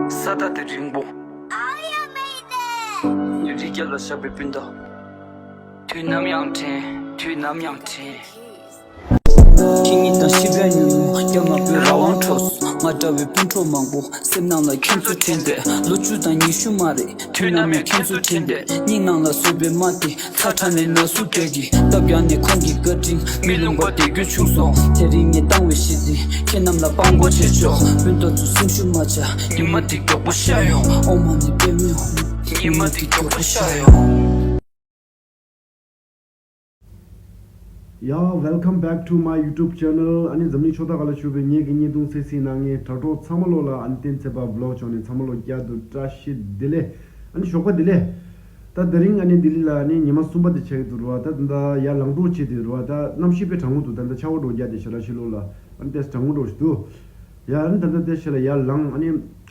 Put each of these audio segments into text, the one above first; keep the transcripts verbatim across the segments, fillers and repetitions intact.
ས་མཐའ་དེ་རིང་པོ། རི་རྒྱལ་ལ་བཞག་པའི་སྤུན་ཟླ། དུས་ནམ་ཡང་དྲན། དུས་ནམ་ཡང་དྲན། ཁྱེད་ཉིད་དང་ཤི་བའི་ཉུང་ཉུང་རྒྱ་མ་པོའི་རང་དབང་འཕྲོགས་སོང་། ང་འདྲ་བའི་སྤུན་གྲོགས་མང་པོ་སེམས་ནང་ལ་ཁྱེད་ཚོ་དྲན་ཏེ། ལོ་བཅུ་དང་ཉི་ཤུ་མ་རེད། དུས་ནམ་ཡང་ཁྱེད་ཚོ་དྲན་ཏེ། སྙིང་ནང་ལ་བཟོད་པའི་རྨ་དེ་ཚ་ཁྲ་ནས་ན་ཟུག་སྐྱེ་གི། སྟབས་ཡག་ནས་ཁོང་གི་བཀའ་དྲིན་མི་ལུང་པ་དེ་རྒྱུ་བྱུང་སོང་། དེ་རིང་ངས་བཏང་བའི་གཞི་འཛིན་ཁྱེད་རྣམས་ལ་དཔང་པོ་བྱེད་ཆོག་སྤུན་ཟླ་ཚོ་སེམས་ཤུགས་མ་ཆག་ཉི་མ་དེ་མགྱོགས་པོ་ཤར་ཡོང་། ཨོཾ་མ་ཎི་པདྨེ་ཧཱུྃ། ཉི་མ་དེ་མགྱོགས་པོ་ཤར་ཡོང་། Yeah, welcome back to my YouTube channel. ཨ་ནི་འཛམ་གླིང་ཕྱོགས་མཐའ་ཁག་ལ་བཞུགས་པའི་ངེད་ཀྱི་བརྙན་ཐུང་གསན་གཟིགས་གནང་མཁན་དྲ་གྲོགས་ཚང་མ་ལོ་ལ་ཨ་ནི་བསྟན་འཛིན་པ་བི་ལོག་ཕྱོགས་ནས་ཚང་མ་ལོ་བསྐྱར་དུ་བཀྲ་ཤིས་བདེ་ལེགས། ཨ་ནི་ཞོགས་པ་བདེ་ལེགས། ད་དེ་རིང་ཨ་ནི་ལྡི་ལི་ལ་ཨ་ནི་ཉི་མ་གསུམ་པ་དེ་ཆགས་ཀྱི་འདུག་རེད་བ། ད་ད་ལྟ་ཡར་ལངས་གྲབས་བྱེད་དུས་རེད་བ། ད་གནམ་གཤིས་དཔེ་གྲང་མོ་འདུག་ད་ལྟ་ཆར་པ་འདྲ་བོ་རྒྱག་བསྡད་ཤག་ལ་ཕྱི་ལོགས་ལ་ཨ་ནི་ཏོག་ཙམ་གྲང་མོ་འདྲ་བོ་ཞིག་འདུག་ཡ་ཨ་ནི་ད་ལྟ་དེ་ཕྱི་ལ་ཡར་ལངས། ཨ་ནི་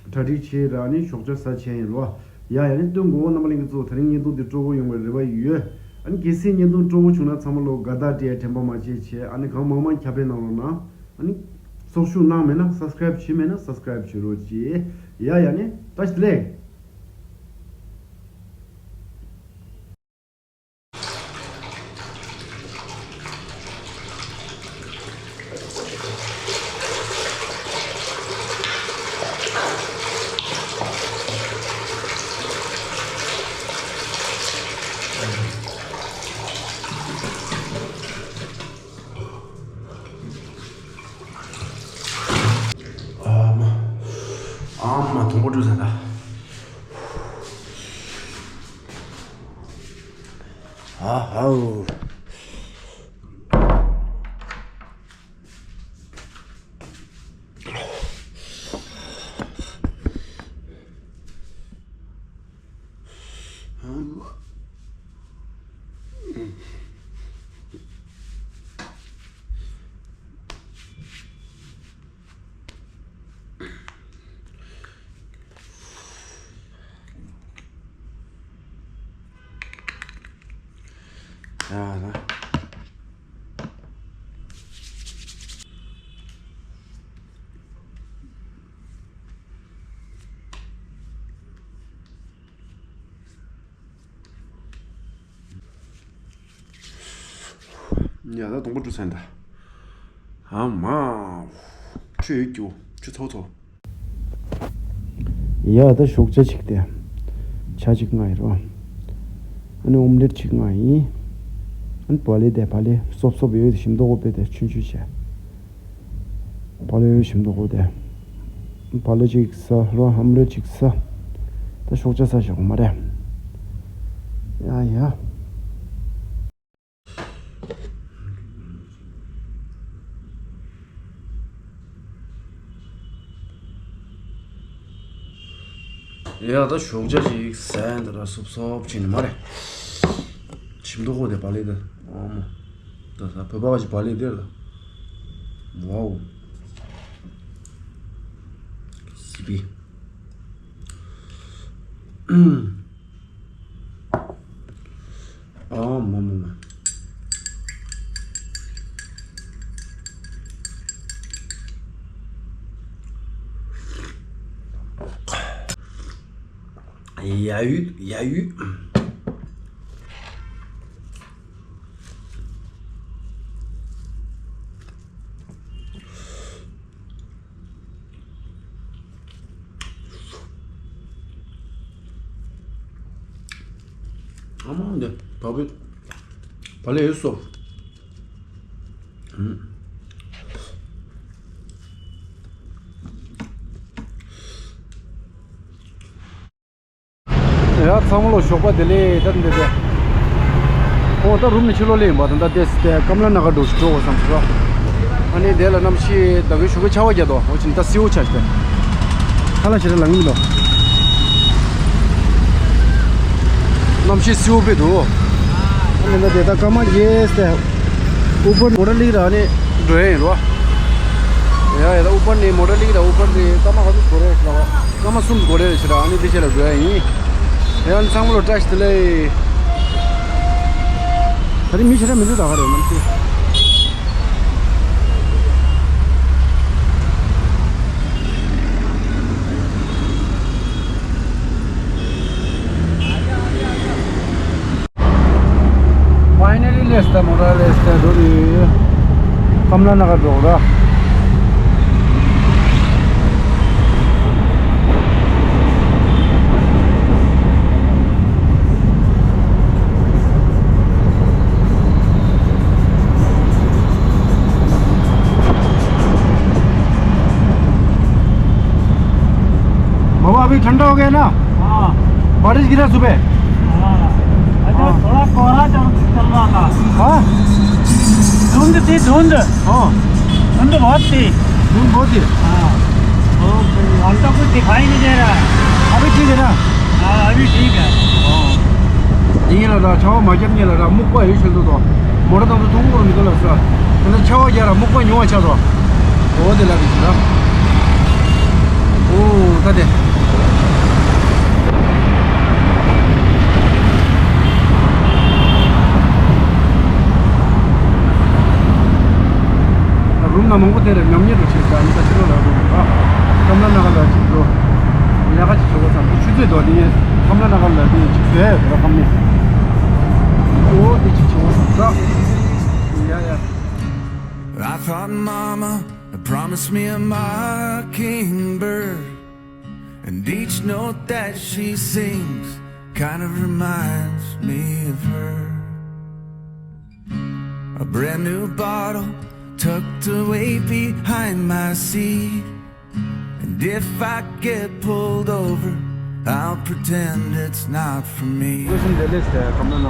གྲ་སྒྲིག་བྱས་ར་ཨ་ནི་ཞོགས་ཇ་ཟ་བྱས་ཡིན་རོ། ཡ་ཡ་ནི་སྟོན་དགོས། རྣམ་པ་ལྷན་རྒྱས་ཚོ་དེ་རིང་བརྙན་ཐུང་འདི་སྤྲོ་པོ་ཡོང་བའི་རེ་བ་ཡོད། ཨ་ནི་གལ་སྲིད་བརྙན་ཐུང་སྤྲོ་པོ་བྱུང་ན་ཚང་མ་ལོ་དགའ་རྟགས་སྤྲད་དྲན་པ་མ་བརྗེད་བྱས། ཨ་ནི་གང་མང་མང་ཁྱབ་སྤེལ་གནང་རོགས་གནང་། ཨ་ནི་ཚོགས་ཞུགས་གནང་མེད་ན་སབ་སི་ཀ་རེབ་བྱས་མེད་ན་སབ་སི་ཀ་རེབ་བྱེད་རོགས་གྱིས། ཡ་ཡ་ནི་བཀྲ་ཤིས་བདེ་ལེགས། ཨ་མ། ཨ་མ། དུང་པོ་བཀྲུས་ཟ་ད། ཨ་ཧའོ། ཡ་ལ། ཡ་ད་དུང་པོ་བཀྲུས་ཚར་ད། ཨ་མ། ཆུ་ཡོད་རྒྱུ། ཆུ་ཚོ་ཚོ། ཡ་ད་ཞོགས་ཇ་ཅིག་དེ། ཇ་ཅིག་མངགས་ཡིན་རོ། ཨ་ནི་ཨོམ་ལེཊ་ཅིག་མངགས་ཡིན། ཨ་ནི་བག་ལེབ་དེ་བག་ལེབ་སོབ་སོབ་ཡོད་ཞིམ་མདོག་པོ་དཔེ་དེ་ཆུན་ཆུན་བྱས། བག་ལེབ་ཞིམ་མདོག་པོ་དེ། བག་ལེབ་ཅིག་ཟ་རོ། ཨོམ་ལེཊ་ཅིག་ཟ། ད་ཞོགས་ཇ་ཟ་བཞག་གོ་མ་རེད། ཡ་ཡ། ཡ་ད་ཞོགས་ཇ་ཞིག་ཟས་འདི་ར་སོབ་སོབ་བྱས་ནས་མ་རེད། ཞིམ་མདོག་ཁོག་དེ་བག་ལེབ་དེ། ཨོ་མ། ད་ད་བོད་པ་བ་ཞིག་བག་ལེབ་དེ་ར། ཝའོ། སི་པི། ཨ་མ་མ་མ། ཡ་ཡུད་ཡ་ཡུད། ཨ་མ་འདི་བག་ཕེབས། བག་ལེབ་ཡོད་སོ། ཨུམ། ཡ་ཚང་མ་ལོ་ཞོགས་པ་བདེ་ལེགས། ད་འདི་དེ། ཨོ་ད་རུམ་ནས་ཕྱི་ལོགས་སླེབས་ཡིན་པ། ད་ལྟ་དེ་དེ་ཀམ་ལ་ན་ག་འགྲོ་ཞིག་འགྲོ་དགོས་བསམ་སོང་། ཨ་ནི་དེ་ལ་གནམ་གཤིས་ད་གིན་ཞོགས་ཀས་ཆར་པ་བརྒྱབ་འདུག་འོ་ཅིག་ད་བསིལ་པོ་ཆགས་ཤག་ཁ་ལག་ཞིག་རེ་ལངས་ཀྱི་མི་འདུག་གནམ་གཤིས་བསིལ་པོ་དཔེ་འདུག་ཨ་ནི་ད་དེ་ད་ཀ་མ་གེས་དེ། ཨུ་པར་མོ་ཊ་ལི་ར་ནི་འགྲོ་ཡ་ཡིན་རོ། ཡ་ཡ་ད་ཨུ་པར་ནི་མོ་ཊ་ལི་ར་ཨུ་པར་ནི་ཀ་མ་ག་ཚོད་འགྲོ་རེད་ལ། ཀ་མ་གསུམ་འགྲོ་རེད་ཞེ་དྲག་ཨ་ནི་དེ་ཆེ་ལ་འགྲོ་ཡ་ཡིན། ཡང་ཚང་མ་ལོ་བཀྲ་ཤིས་བདེ་ལེགས། ད་རིང་མི་ཞེ་དྲག་མི་འདུག་ད་ག་རེ་མ་ཤེས། ན་ན་ག་འགྲོ་ར། बाबा, अभी ठंडा हो गया ना? हाँ। बारिश गिरा सुबह? हाँ। अच्छा, हाँ। थोड़ा कोहरा चल, चल रहा था। हाँ? धुंध थी, धुंध। हाँ। धुंध बहुत थी। धुंध बहुत थी? हाँ। ओके। अब तो कुछ दिखाई नहीं दे रहा है। अभी ठीक है ना? हाँ, अभी ठीक है। हाँ। ཡིན་ལ་ར་ཆར་པ་མ་བརྒྱབ་ཉིན་ལ་ར་སྨུག་པ་ཡོད་ཤིན་ཏུ་དོ། མོ་ཊ་དང་དུ་ཐུང་པོར་མི་འདུག་ལབ་ས། དེ་ནས་ཆར་པ་རྒྱག་ར་སྨུག་པ་ཉུང་བ་ཆགས་དོ། འོ་དེ་ལ་རིགས་ལ། འོ་ད་དེ། རུམ་ན་མང་པོ་དེ་རེ་ཉམས་ཉེས་རུ་ཆེ་ས་ནི་ད་ཕྱི་ལོགས་ལ་རུམ་ཨ། ཀམ་ལ་ན་ག་ལ་ཅིག་འགྲོ། ལས་ཀ་ཅིག་བྱེད་དགོས་ཙང་དུ་ཆུ་ཚོད་དོ་དེ་ངས་ཀམ་ལ་ན་ག་ལ་དེ་ཅིག་བཟོས་ཡོད་ར་ཀམ་ནི། འོ་དེ་ཅིག་བྱེད་དགོས་ཙང་ད། ཡ་ཡ། I thought mama promised me a mockingbird, and each note that she sings kind of reminds me of her. A brand new bottle tucked away behind my seat. And if I get pulled over, I'll pretend it's not for me. ཀུན་གསུམ་བདེ་ལེགས་ཟེར་ཀམ་ལ་ན་ག།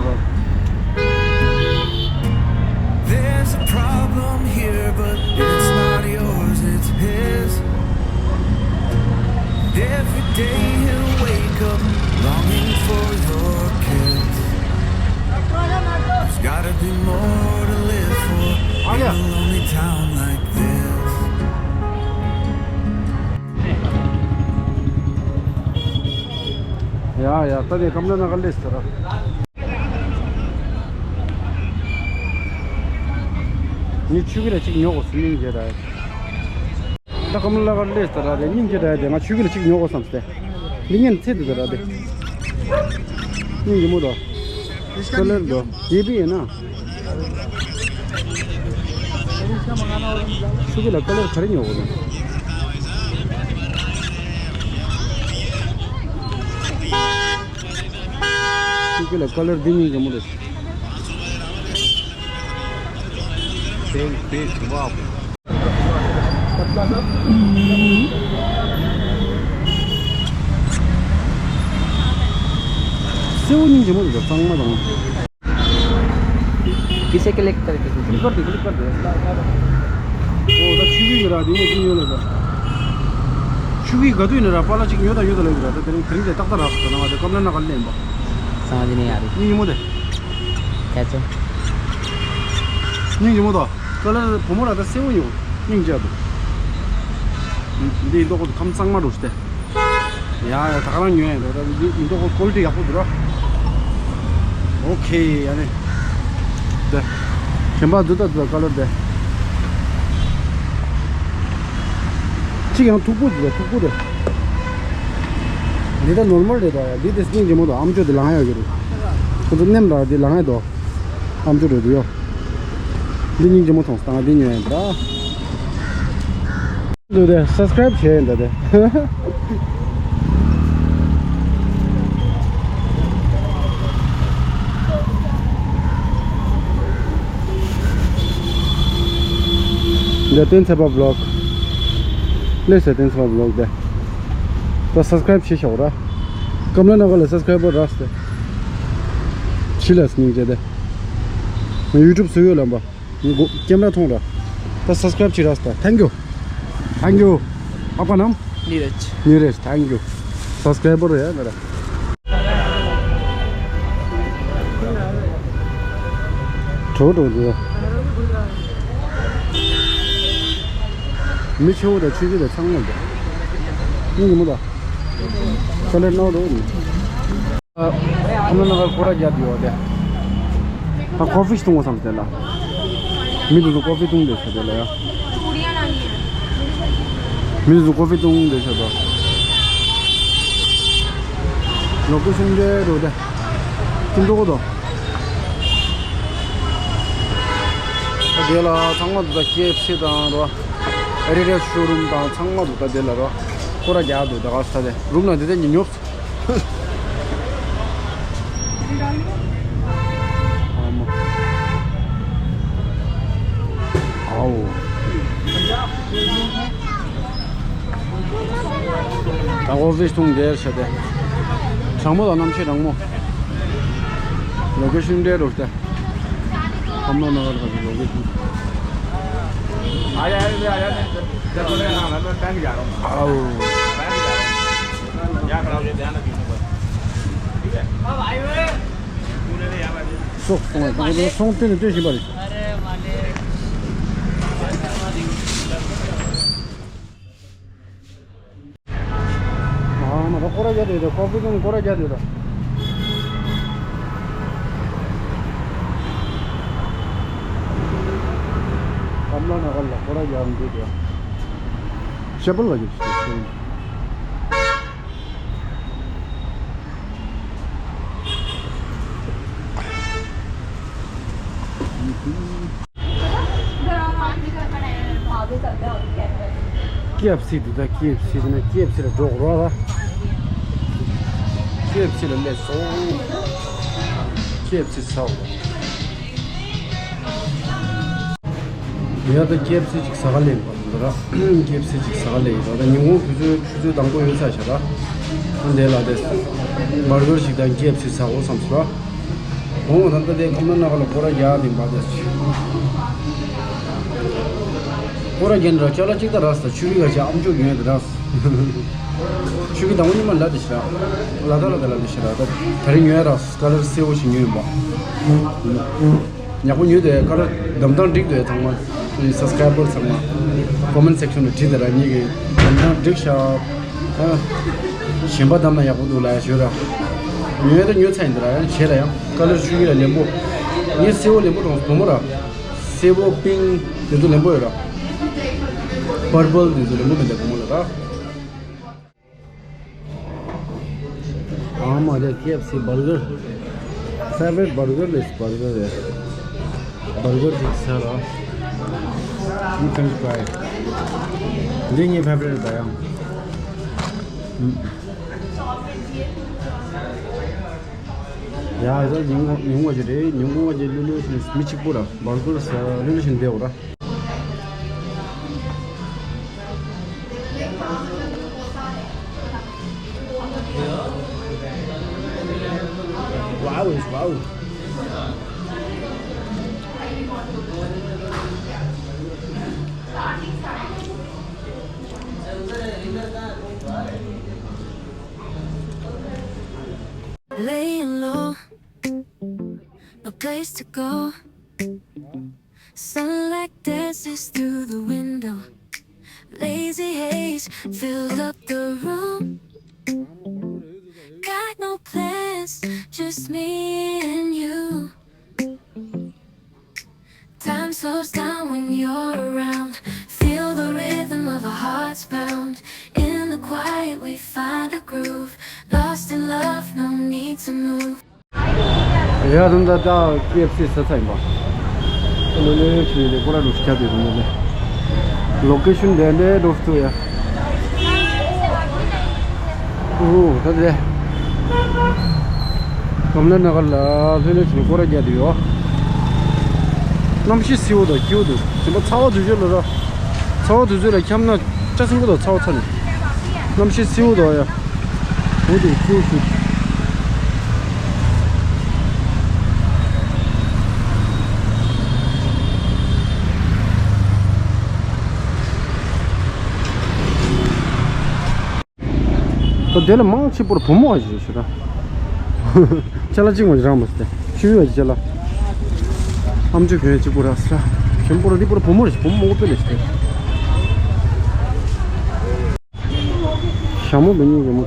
There's a problem here, but it's not yours, it's his. And every day he'll wake up longing for your kiss. There's gotta be more to live for in a lonely town like this. ཡ་ཡ། ད་དེ་ཀམ་ལ་ན་ག་ལེས་ཟེར་ར། ངས་ཆུ་གི་ལ་གཅིག་ཉོ་དགོས་སུ་སྙིང་རྗེ་ར། ད་ཀམ་ལ་ན་ག་ལེས་ཟེར་ར་རེད། སྙིང་རྗེ་ར་དེ་ང་ཆུ་གི་ལ་གཅིག་ཉོ་དགོས་བསམ་སྟེ། འདི་ངན་ཚེ་འདི་ཟེར་ར་དེ། སྙིང་རྗེ་མོ་དོ། ཁ་ལར་དོ། ཡེ་བི་ཡིན་ན། ཆུ་གི་ལ་ཁ་ལར་ག་རེ་ཉོ་དགོས་ན། ཆུ་གི་ལ་ཁ་ལར་འདི་སྙིང་རྗེ་མོ་དོ། Pink, pink, wow. སེའུ་སྙིང་རྗེ་མོ་དོ། གཙང་མ་དང་། किसे कलेक्ट करके दे? क्लिक कर दे, क्लिक कर दे। ཨོ་ད་ཆུ་གི་ར་དེ་ནས་དེ་ཡོད་ལ་ད། ཆུ་གི་ག་དུས་ནས་ར་པ་ལ་ཅིག་ཉོ་ད་ཉོ་ད་ལ་ཡོད་ར། ད་དེ་རིང་དེ་རིང་དེ་ཏག་ཏག་རག་སོང་ད། ང་དེ་ཀམ་ལ་ན་ག་ལེན་པ། समझ नहीं आ रही। སྙིང་རྗེ་མོ་དེ། कैसे? སྙིང་རྗེ་མོ་དོ། ཁ་ལར་བུ་མོ་ར་ད་སེའུ་ཡོད། སྙིང་རྗེ་དོ། འདི་ཡིན་དོ་ཁམས་གཙང་མ་རུ་སྟེ། ཡ་ཡ། ད་ག་རང་ཉོས་ཡིན་རོ། ད་འདི་ཡིན་དོ་ཁོ་ཀོ་ལི་ཊི་ཡག་པོ་འདུག་རོ། ཨོ་ཁེ། ཡ་ནི། དེ། གཞན་པ་འདི་ད་འདི་ད་ཀ་ལར་དེ། གཅིག་ཡང་མཐུག་པོ་འདི་ད་མཐུག་པོ་རེད། འདི་ད་ནོར་མལ་རེད་ད། ཡ་འདི་དེ་སྙིང་རྗེ་མོ་ད། ཨམ་ཅོག་དེ་ལངས་ཡོད་ཀྱི་རེད། ཁོ་ཚོ་མནན་ར་དེ་ལངས་ཡོད་དོ། ཨམ་ཅོག་རེད་འདུག་ཡོ། འདི་སྙིང་རྗེ་མོ་མཐོང་སོང་། ད་ང་འདི་ཉོས་ཡིན་ད། འདུག་དེ་སབ་སི་ཀ་རེབ་བྱས་ཡིན་ད་དེ། འདི་བསྟན་འཚོ་བ་བི་ལོག། ལེགས་སེ་བསྟན་འཚོ་བ་བི་ལོག་དེ། ད་སབ་སི་ཀ་རེབ་བྱེད་ཤོག་ར། ཀམ་ལ་ན་ག་ལ་སབ་སི་ཀ་རེབ་པར་རག་སྟེ། ཕྱི་ལ་སྙིང་རྗེ་དེ། ཡུ་ཊུབ་བཟོ་ཡོད་ལམ་པ། ཀེམ་ར་མཐོང་ར། ད་སབ་སི་ཀ་རེབ་བྱེད་ར་སྟེ། Thank you. Thank you. आपका नाम? Neeraj. Neeraj, thank you. Subscriber है मेरा। འགྲོ་འགྲོ་འགྲོ། མི་ཆེ་བོ་དང་ཆུང་ཆུང་དང་ཚང་མ་འདུག་སྙིང་རྗེ་མོ་དང་། ཁ་ལར་ནོར་འགྲོ། ཨ། ཁམས་ལ་ན་ག་སྐོར་ར་རྒྱབ་ཡོད་དེ། ད་ཀོ་ཕི་འཐུང་བ་བསམ་སྟེ་ལ། མི་དེ་ཚོ་ཀོ་ཕི་འཐུང་བསྡད་ཤག་དེ་ལ་ཡ། མི་དེ་ཚོ་ཀོ་ཕི་འཐུང་བསྡད་ཤག་དོ། ལོ་ཀེ་ཤན་འདྲ་འགྲོ་དེ། ཅི་འགྲོ་གོ་དོ། དེ་ལ་ཚང་མ་འདུག་ད། ཀེ་ཨེཕ་སི་དང་རོ། ཨེ་ཌི་ཌ་སི་ཤོ་རུམ་དང་ཚང་མ་འདུག་ད། དེ་ལ་རོ། སྐོར་ར་རྒྱག་འདུག་ད། ག་ས་དེ་རུམ་ལ་འདི་དེ་ཉོབ། ཨ་མ། ཨའོ། ད་ཨོ་ཕི་སི་ཐུང་དེར་བྱས་ཏེ། གྲང་མོ་དང་གནམ་གཤིས་གྲང་མོ། ལོ་ཀེ་ཤན་འདྲ་རོ་ཏེ། ཁམས་ལོ་ན་གར་ག་ལོ་ཀེ་ཤན། ཨའོ། སོང་སོང་སོང་སྟེ་ནས་ལྟོས་བཞིན་པ་རེད། ཨ་མ་ད་སྐོར་ར་རྒྱག་དུས་ད་ཀོ་ཕི་ཀུན་སྐོར་ར་རྒྱག་དུས་ད། ཁམས་ལོ་ན་གར་ལ་སྐོར་ར་རྒྱག་འདུག་ད། ཤ་བལ་བ་ཞིག་ཞིག་ཞིག་ཀེ་ཨེཕ་སི་འདུག་ད། ཀེ་ཨེཕ་སི་འདུག་ད། ཀེ་ཨེཕ་སི་འདུག་ན་ཀེ་ཨེཕ་སི་ལ་འགྲོ་དགོས་ར། ཀེ་ཨེཕ་སི་ལ་སླེབས་སོང་། ཀེ་ཨེཕ་སི་ཟ་འོ། ཡ་ད་ཀེ་ཨེཕ་སི་ཅིག་ཟ་ག་སླེབས་པ་འདུག་ར། ཀེ་ཨེཕ་སི་ཅིག་ཟ་ག་སླེབས་ཡོད་ར། ད་ཉིན་གུང་དུས་ཚོད་ཆུ་ཚོད་དང་པོ་ཡོད་ཚ་ཤག་ར། ཨ་འདས་ལ་དེ་བར་གར་ཞིག་དང་ཀེ་ཨེཕ་སི་ཟ་འོ་བསམ་སོང་ར། འོང་ད་ལྟ་དེ་ཁམས་ན་ན་ག་ལ་སྐོར་ར་རྒྱག་དེ་འབའ་དེ། སྐོར་ར་རྒྱག་ནི་ར་ཅ་ལག་གཅིག་ད་ར་ས་ཆུ་བི་ག་ཅ་ཨམ་ཅོག་ཉོས་དེ་ར་ས། ཆུ་བི་དང་པོ་ཉི་མ་ལ་དེ་ཤི་ར། ལ་ད་ལ་ད་ལ་དེ་ཤི་ར་ད། ད་རིང་ཉོས་ར་ས་ཀ་ལར་སེར་པོ་ཞིག་ཉོས་ཡིན་པ། ཉག་པོ་ཉོས་དེ་ཀ་ལར་འདམ་སྟངས་འགྲིག་དེ་ཚང་མ། སབ་སི་ཀ་རའི་བར་ཚང་མ་ཀོ་མེན་སེག་ཤན་ལ་བྲིས་དེ་ར། ཉིད་ཀྱི་འདམ་སྟངས་འགྲིག་ཤག་ཨ། གཞན་པ་བདམས་ན་ཡག་པོ་འདུག་ལབ་ཡ་ཞུ་ར། ཉོས་ད་ཉོས་ཚར་ཡིན་ད་ར། ཡང་བྱས་ལ་ཡང་ཀ་ལར་ཆུ་ཡིན་ལ་ལེན་པོ། ངས་སེར་པོ་ལེན་པོ་དང་བུ་མོ་ར། སེར་པོ་པིང་དེ་ཚོ་ལེན་པོ་ཡོད་ར། པར་པལ་དེ་ཚོ་ལེན་པོ་མེད་ད་བུ་མོ་ལ་ར། ཨ་མ་རེད། ཀེ་ཨེཕ་སི་བར་གར། ཕེ་ཝ་རི་ཊི་བར་གར་ལས་བར་གར་རེད། བར་གར་ཅིག་ཟ་ར། ཡུ་ཀེན་ཊ་རའི། འདི་ངའི་ཕེ་ཝ་རི་ཊི་རེད་ད་ཡང་། ཡ་ད་ཉིན་གུང་ཉིན་གུང་བ་ཅིག་རེད། ཉིན་གུང་བ་ཅིག་ལྷོད་ལྷོད་བྱས་མི་གཅིག་པུ་ར་བར་གར་ཟ་ལྷོད་ལྷོད་བྱས་བསྡད་འོ་ར། Wow, wow. Laying low, no place to go. Sunlight dances through the window. Lazy haze filled up the room. Got no plans, just me and you. Time slows down when you're around. Feel the rhythm of our hearts pound. In the quiet, we find a groove. Lost in love, no need to move. ཡ་ད་ད་ད་ཀེ་ཨེཕ་སི་ཟ་ཚར་ཡིན་པ། ལོ་ལེ་ཆུ་ལེ་ཀོ་ར་རུ་ཤ་དེ་རུ་ལེ། ལོ་ཀེ་ཤན་དེ་ལེ་རོ་སྟུ་ཡ། ཨོ་ད་དེ། ཁམས་ལོ་ན་གར་ལ་ལྷོད་ལྷོད་བྱས་སྐོར་ར་རྒྱག་དུས་ཡོད། གནམ་གཤིས་བསིལ་པོ་དང་སྐྱིད་པོ་འདུག་གཞན་པ་ཚ་བ་དུས་ཚོད་ལ་ར། ཚ་བ་དུས་ཚོད་ལ་ཁྱམས་ན་སྐྱ་སེང་པོ་དང་ཚ་བ་ཚ་ནས། གནམ་གཤིས་བསིལ་པོ་དང་ཡ། འོ་དེ་སྐྱིད་པོ་ཞིག་ད་དེ་ལ་མང་ཆེ་པོར་བུ་མོ་བ་ཞིག་རེད་ཤི་ར། ཅ་ལག་གཅིག་མ་ཞིག་རང་མ་སྟེ། ཤི་བའི་བ་ཞིག་ཅ་ལག་ཨམ་ཅོག་གྱོན་གཅིག་པུ་ར་ས། གཞན་པོར་འདི་པོར་བུ་མོ་རེད་ཤི། བུ་མོ་མང་པོ་དཔེ་ལས་ཤི། ཞྭ་མོ་བེ་ཉིན་རེ་མོ།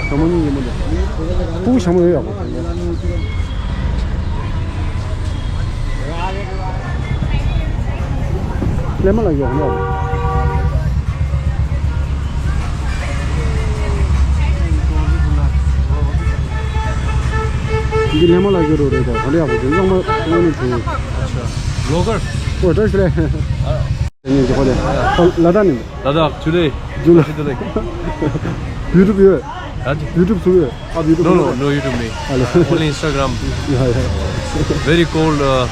ཞྭ་མོ་གཉིས་ཡིན་པ་འདྲ། ཕྲུ་གུ་ཞྭ་མོ་ཡོད་ཡག་པོ། ཀླད་མ་ལ་ཡོག་ཡོག། འདི་ལས་མ་ལ་ཡོད་རོགས་རེད་ད། ག་རེ་ཡག་པོ་དེ་ཚང་མ་ཚང་མ་ནི་བྱུང་། Blogger. ཨོ་ད་ཞུ་རེད། ལ་དྭགས་ནས། ལ་དྭགས་ཇུ་ལེ། ཇུ་ལེ། YouTube ཡོད། YouTube ཚུགས་ཡོད། ཨ། YouTube No, no, no YouTube me. Only Instagram. Yeah, yeah. Very cold. Uh,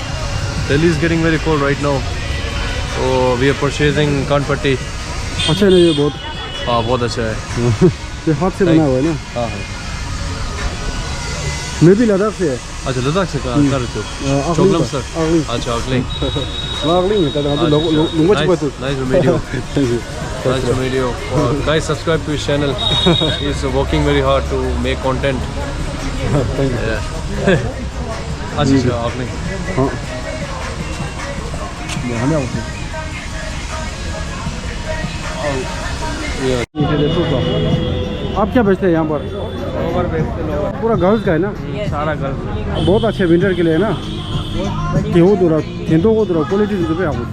Delhi is getting very cold right now. So we are purchasing कानपट्टी। अच्छा है ना ये बहुत? हाँ, बहुत अच्छा है। ये हाथ से बना हुआ है ना? हाँ, हाँ। मैं भी लद्दाख से है। अच्छा, लद्दाख से कहाँ, कहाँ रहते हो? अ, अकलिंग चोकलाम का। सर। अकलिंग। अच्छा, अकलिंग। अकलिंग है, तो हम लोग, लोग, लोग, Nice, nice to meet you. Thank you. Nice to meet you. Uh, guys, subscribe to his channel. He's working very hard to make content. Thank you. Yeah. अच्छा, अच्छा, अकलिंग। हाँ। ये हमें आप क्या बेचते हैं यहाँ पर? लोअर बेचते, लोअर। पूरा गर्ल्स का है ना? सारा गर्ल्स। बहुत अच्छा विंटर के लिए है ना? तेहो दुरा, तेंदो को दुरा, क्वालिटी तो पे आपको।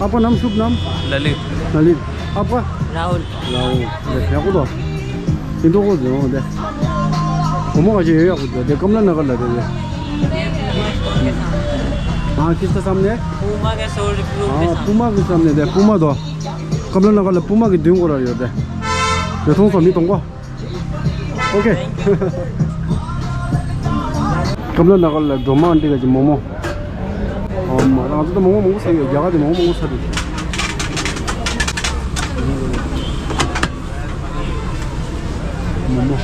आपका नाम, शुभ नाम? ललित। ललित। आपका? राहुल। राहुल। देखिए, आपको तो। तेंदो को दो दे। घूमो आज ये आपको दे, कमला नगर लगे दे। हाँ, किसके सामने? पूमा के शोरूम के हाँ, सामने। पूमा के सामने दे, पूमा दो। कमला नगर ले पूमा के दिन को रहा दे। ये थोड़ा सा नहीं तुमको। Okay. ཀམ་ལ་ན་གར་ལ་སྒྲོལ་མ་ཨན་ཊི་ག་ཅིག་མོག་མོག་ཨོ་མ། ང་ཚོ་ད་མོག་མོག་མང་པོ་ཟ་ཡོད། རྒྱ་གར་དེ་མོག་མོག་མང་པོ་ཟ་འདུག་མོག་མོག་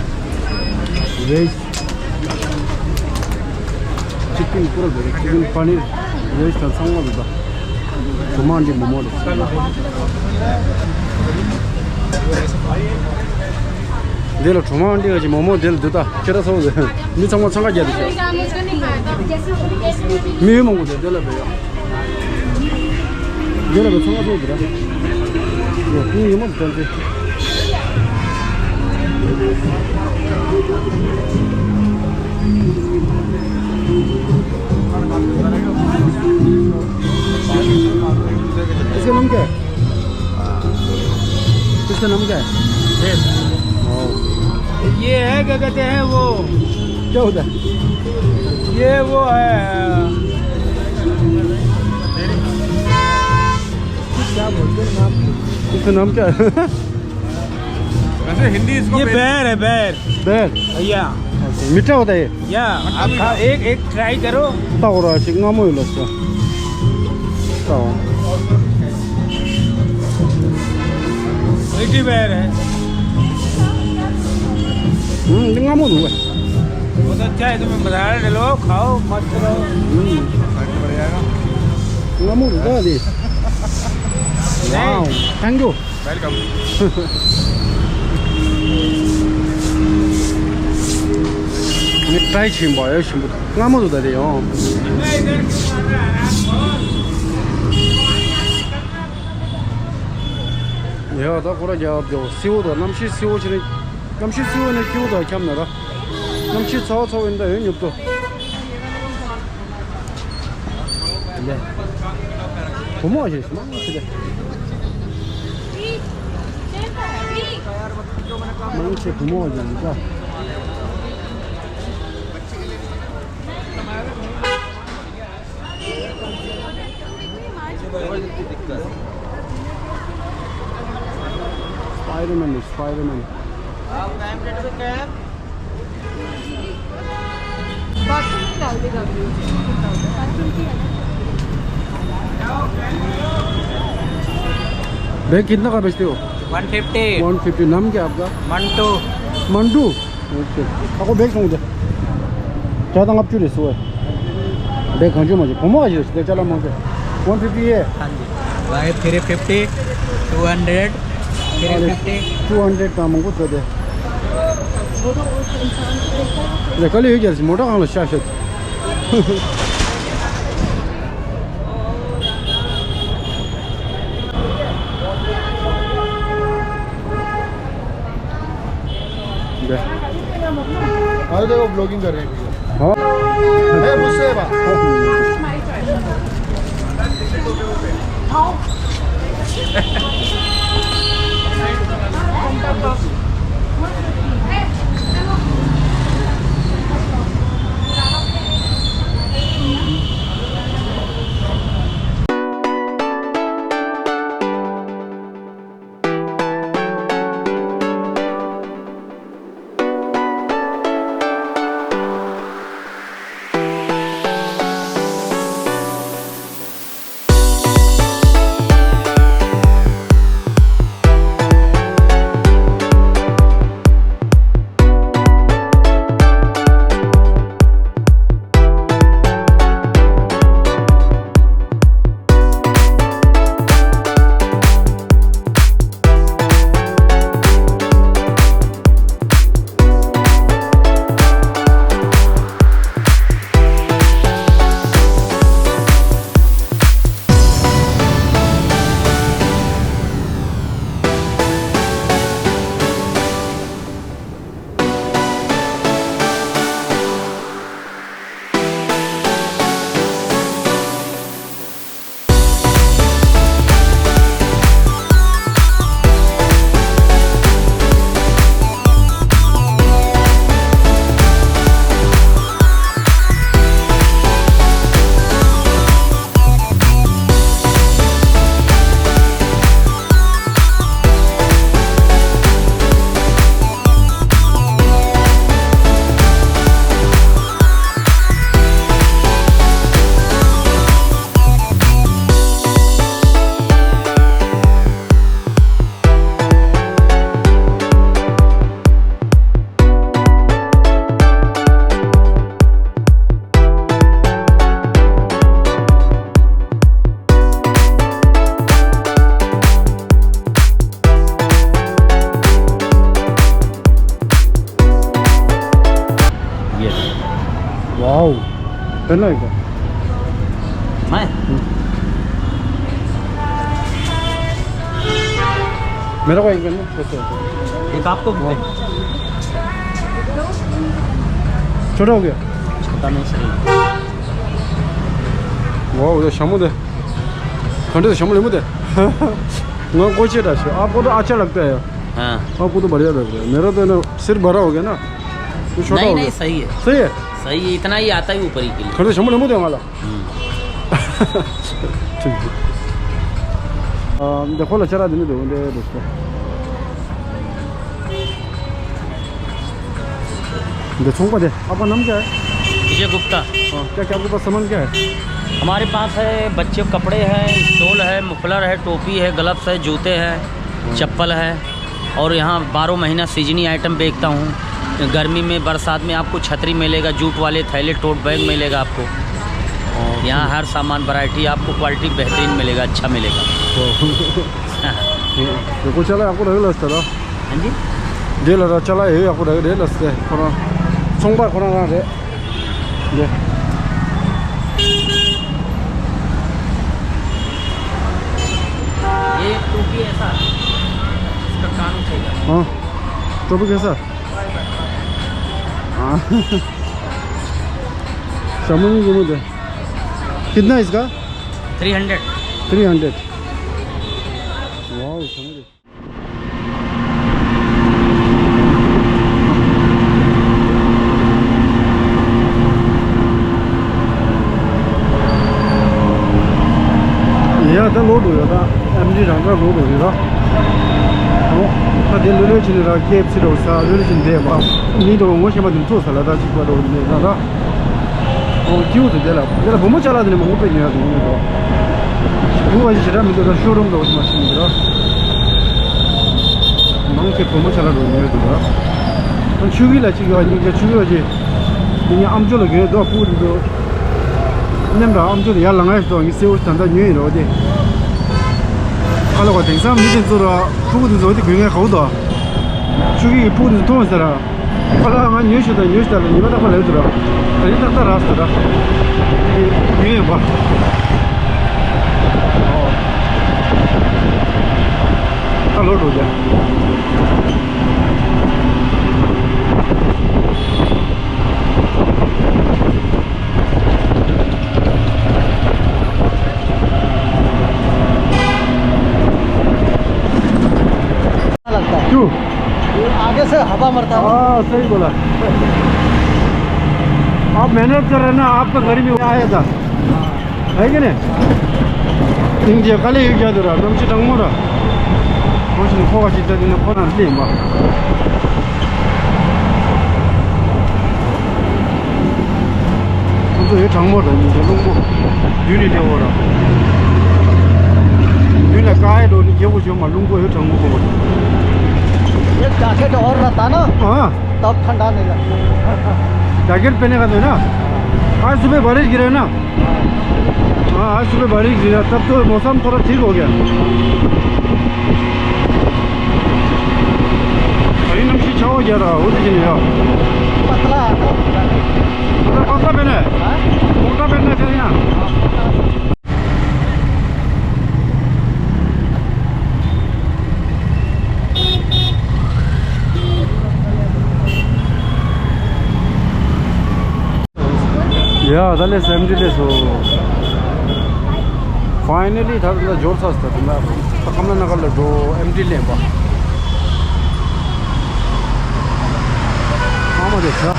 ཝེཇ། ཅི་ཀིན་པུ་ར་བེ་ཅི་ཀིན་པ་ནིར་ཝེཇ་དང་ཚང་མ་འདུག་ད། སྒྲོལ་མ་ཨན་ཊི་མོག་མོག་རེད། འདི་ལ་སྒྲོལ་མ་ཨན་ཊི་ག་ཅིག་མོག་མོག་འདི་ལ་འདུག་ད། ཁྱེད་རང་ཚོ་མི་ཚང་མ་འཚང་ཁ་རྒྱག་འདུག་ཤག་མི་ཡུལ་མང་པོ་འདུག་འདི་ལ་བས་ཡ། འདི་ལ་བས་ཚང་མ་ཚོ་འདི་ར། ཡོ་ཀུན་ཡུལ་མ་འདི་ཚང་ཚེ། इसका नाम क्या है? इसका नाम क्या है? ये है, क्या कहते हैं वो? क्या होता है? ये वो है, क्या बोलते हैं नाम? इसका नाम क्या है? वैसे हिंदी इसको ये बेर है, बेर। बेर? या। अच्छा, मीठा होता है ये? या, आप खा, एक, एक ट्राई करो। ताओ रहा है, सिंगा मोइलो से। ताओ। मीठी बेर है। हम्म, सिंगा मोइलो है। बहुत अच्छा है, तुम्हें मसाला डालो, खाओ, मस्त रहो। हम्म। सिंगा मोइलो है। Wow, thank you. Welcome. ངས་ཊ་རའི་བྱེད་པ་ཡོད་ཞིམ་པོ་སྔ་མོ་དུ་ད་དེ་ཡོང་། ཡ་ད་ཁོ་ར་རྒྱབ་དེ་བསིལ་བོ་དང་གནམ་གཤིས་བསིལ་བོ་བྱས་ནས། གནམ་གཤིས་བསིལ་བོ་ནས་སྐྱིད་པོ་དང་ཁྱབ་ན་ར། གནམ་གཤིས་ཚ་བ་ཚ་བོ་ཡིན་ད་ཡོད་ཉོབ་ཏོ། ལེ། བུ་མོ་ཞིག་མང་ཆེ་དེ། མང་ཆེ་བུ་མོ་ཞིག་ཡིན་ད། Spider-Man, Spider-Man. Bag कितना का बेचते हो? One fifty. One fifty. नाम क्या आपका? मंटू। मंटू। ओके। आपको बैग कौन दे? क्या था आप चुरे सोए? बैग कौन जो मुझे? घुमा जी, दे चला मुझे। वन फिफ्टी है। हाँ जी। भाई, three fifty, two hundred, three fifty. Two hundred का मंगो तो दे। ले, कल ये क्या, मोटा खान लो, शायद। अरे देखो, ब्लॉगिंग कर रहे हैं भैया। हाँ। ए, मुझसे बात। वाओ, पहनना एक बार। मैं? हम्म। मेरा को एक पहनना, कैसे है? एक आपको भी वाह। छोटा हो गया? छोटा नहीं, सही। वाओ, ये शमूद है। ठंडे से शमूद है मुझे। मैं कोई चीज़ आपको तो अच्छा लगता है। हाँ। आपको तो बढ़िया लग रहा है। मेरा तो ना सिर भरा हो गया ना। तो छोटा नहीं, हो नहीं, गया। सही है। सही है? सही है, इतना ही आता है ऊपर ही के लिए। खड़े शंभू नमूद है वाला। हम्म। ठीक है। आ, देखो, लचरा दिन दो, दे दोस्तों। दे, छोंका दे। आपका नाम क्या है? विजय गुप्ता। हाँ, क्या, क्या आपके पास सामान क्या है? हमारे पास है, बच्चों के कपड़े हैं, स्टोल है, मफलर है, टोपी है, ग्लव्स है, जूते हैं, चप्पल है। और यहाँ बारह महीना सीजनी आइटम बेचता हूँ। गर्मी में, बरसात में आपको छतरी मिलेगा, जूट वाले थैले, टोट बैग मिलेगा आपको। यहाँ हर सामान, वैरायटी आपको, क्वालिटी बेहतरीन मिलेगा, अच्छा मिलेगा। देखो, चला, आपको रेगुलर था। हाँ जी। दे ला, चला, ये आपको रेगुलर से, थोड़ा सोमवार, थोड़ा ना रे। ये। ये टोपी ऐसा, इसका कान उठेगा। हाँ, टोपी कैसा? हाँ। समझ नहीं, समझ है। कितना है इसका? Three hundred. Three hundred. Wow, समझ। ཡ་ད་ལོག་འགྲོ་ཡོད་ད། ཨེམ་ཌི་རང་འདྲ་ལོག་འགྲོ་ཡོད་ད། ཨོ། ད་དེ་ལོས་ལོས་བྱས་ནས་ར་ཀེ་ཨེཕ་སི་འགྲོ་ས་ལོས་ལོས་བྱས་ནས་བསྡད་པ། མི་འགྲོ་ངོ་ཤེས་པ་དེ་ཚོ་ས་ལ་ད་ཅིག་པ་འགྲོ་ནས་ད་ད། ཨོ། ཀིའུ་དུ་དེ་ལ་དེ་ལ་བུ་མོ་ཅ་ལག་དེ་ནས་མང་པོ་དཔེ་ཉོ་ཡ་འདུག་ངོ་མི་འདུག་བུ་བ་ཞིག་ཞེ་དྲག་མི་འདུག་ད་ཤོ་རུམ་འདྲ་བོ་ཞིག་མ་ཤེས་མི་འདུག་མང་ཆེ་བུ་མོ་ཅ་ལག་འདྲ་བོ་ཉོ་ཡ་འདུག་ད་ཆུ་བི་ལ་ཅིག་ཡོད་ཉིན་ཀྱི་ཆུ་བི་བ་ཅིག་ཉིན་ཉིན་ཨམ་ཅོག་ལ་གྱོན་འདུག་སྤུ་གུ་དེ་ཚོ་མཉམ་དུ་ཨམ་ཅོག་དེ་ཡར་ལངས་ཡ་ཞིག་འདུག་ངས་སེའུ་ད་ལྟ་ཉོས་ཡིན་རོགས་དེ། ཁ་ལོ་བ་དེང་སང་མི་དེ་ཚོ་ར་སྤུ་གུ་དེ་ཚོ་དེ་གྱོན་མཁན་ག་བོ་འདུག་ཆུ་བི་གི་སྤུ་གུ་དེ་ཚོ་མཐོང་ཡོད་ས་ར། ཁོ་ལ་ང་ཉོས་ཤོག་དང་ཉོས་ཤོག་ལ་ཉི་མ་རྟག་པར་ལབ་འདུག་ར། ད་ནི་ཏག་ཏག་རག་སོང་ར། ཉོས་ཡོད་པ། ཨོ། ད་ལོག་འགྲོ་རྒྱ། लगता है। क्यों? ये आगे से हवा मरता है। हाँ, सही बोला। आप मेहनत कर रहे हैं ना, आपका गर्मी में आया था। है कि नहीं? इंडिया कल ही क्या दे रहा, तुम चिटंग मोरा। कुछ नहीं, खो चिट्टा दिन खो ना ले बा। ཁོ་ཚོ་ཡོད་གྲང་མོ་རེད། མི་འདྲ་རླུང་པོ་བདུན་ནས་བསྡད་འོ་ར། བདུན་ལ་ཀ་ཡེ་འགྲོ་ནི་རྒྱལ་པོ་བྱོན་མ་རླུང་པོ་ཡོད་གྲང་མོ་གོ་མ། ये जैकेट और रहता ना, हाँ। तब ठंडा नहीं लगता। जैकेट पहने का तो है ना। आज सुबह बारिश गिरा है ना। हाँ, आज सुबह बारिश गिरा, तब तो मौसम थोड़ा ठीक हो गया। अभी नमशी छाव गया था, वो देखिए यार। पतला आता है। मतलब पतला पहना है? हाँ? मोटा पहनना चाहिए ना। ཡ་ད་ལས་ཨེམ་ཌི་ལས་སོ། ཕའི་ནལ་ལི་ད་ད་འབྱོར་ཚར་སོང་། ད་ད་ད་ཀམ་ལ་ན་གར་ལ་འགྲོ། ཨེམ་ཌི་ལེན་པ། ཨ་མ་དེ་ཚ།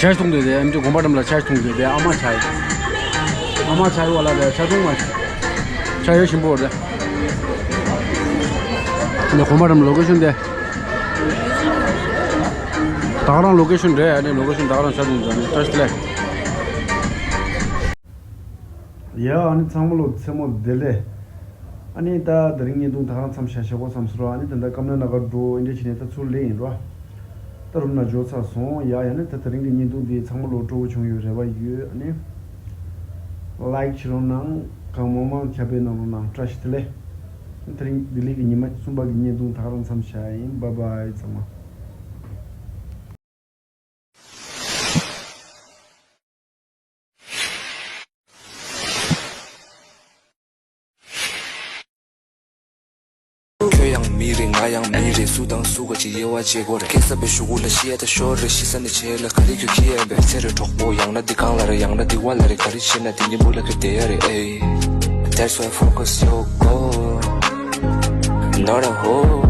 ཆར་གཏོང་དུས་དེ་ཨེམ་ཆི་དགོན་པ་འགྲམ་ལ་ཆར་གཏོང་དུས་དེ་ཨ་མ་ཆ་ཡི། ཨ་མ་ཆ་ཡི་བ་ལ་དེ་ཆར་གཏོང་མ་ཆར་ཡོད་ཞིམ་པོ་རེད། འདི་དགོན་པ་འགྲམ་ལོ་ཀེ་ཤོན་དེ། ད་ག་རང་ལོ་ཀེ་ཤོན་རེད། ཨ་ནི་ལོ་ཀེ་ཤོན་ད་ག་རང་ཆར་གཏོང་དུས་ཨ་ནི་བཀྲ་ཤིས་བདེ་ལེགས། ཡ། ཨ་ནི་ཚང་མ་ལོ་མཚན་མོ་བདེ་ལེགས། ཨ་ནི་ད་དེ་རིང་བརྙན་ཐུང་ད་ག་རང་མཚམས་བཞག་བཞག་གོ་བསམ་སོང་ར། ཨ་ནི་ད་ལྟ་ཀམ་ལ་ན་གར་འགྲོ་འདི་འདྲ་བྱས་ནས་ད་ཚུར་སླེབས་ཡིན་ར། ད་རུམ་ན་འབྱོར་ཚར་སོང་། ཡ་ཡ་ནི་ད་དེ་རིང་གི་བརྙན་ཐུང་འདི་ཚང་མ་ལོ་སྤྲོ་བོ་བྱུང་ཡོད་རེ་བ་ཡོད། ཨ་ནི་ལའིཀ་བྱེད་རོགས་གནང་། གང་མང་མང་ཁྱབ་སྤེལ་གནང་རོགས་གནང་། བཀྲ་ཤིས་བདེ་ལེགས། དེ་རིང་བདེ་ལེགས་ཀྱི་ཉི་མ་གསུམ་པ་གི་བརྙན་ཐུང་ད་ག་རང་མཚམས་བཞག་ཡིན། བཱའི་བཱའི་ཚང་མ། ཁྱོད་ཡང་མི་རེད། ང་ཡང་མི་རེད། སུ་དང་སུ་ག་ཅིག་དབྱེ་བ་འབྱེད་དགོས་རེད། ཁེ་ས་པའི་གཞུག་གུ་ལ་ཤི་ཡ་ད་ཤོར་རེད། ཤི་ས་ནི་བྱེད་ལ་ག་རེ་ཁྱོད་ཁྱི་ཡ་ཡིན་པས། ཚེ་རེ་གྲོགས་པོ་ཡང་ན་འདི་གང་ལ་རེད། ཡང་ན་འདི་བ་ལ་རེད། ག་རེ་བྱེད་ན་འདི་ཉིན་པོ་ལ་ཁྱོད་བསྡད་ཡ་རེད། ཨེ། That's why focus your goal, not a hole.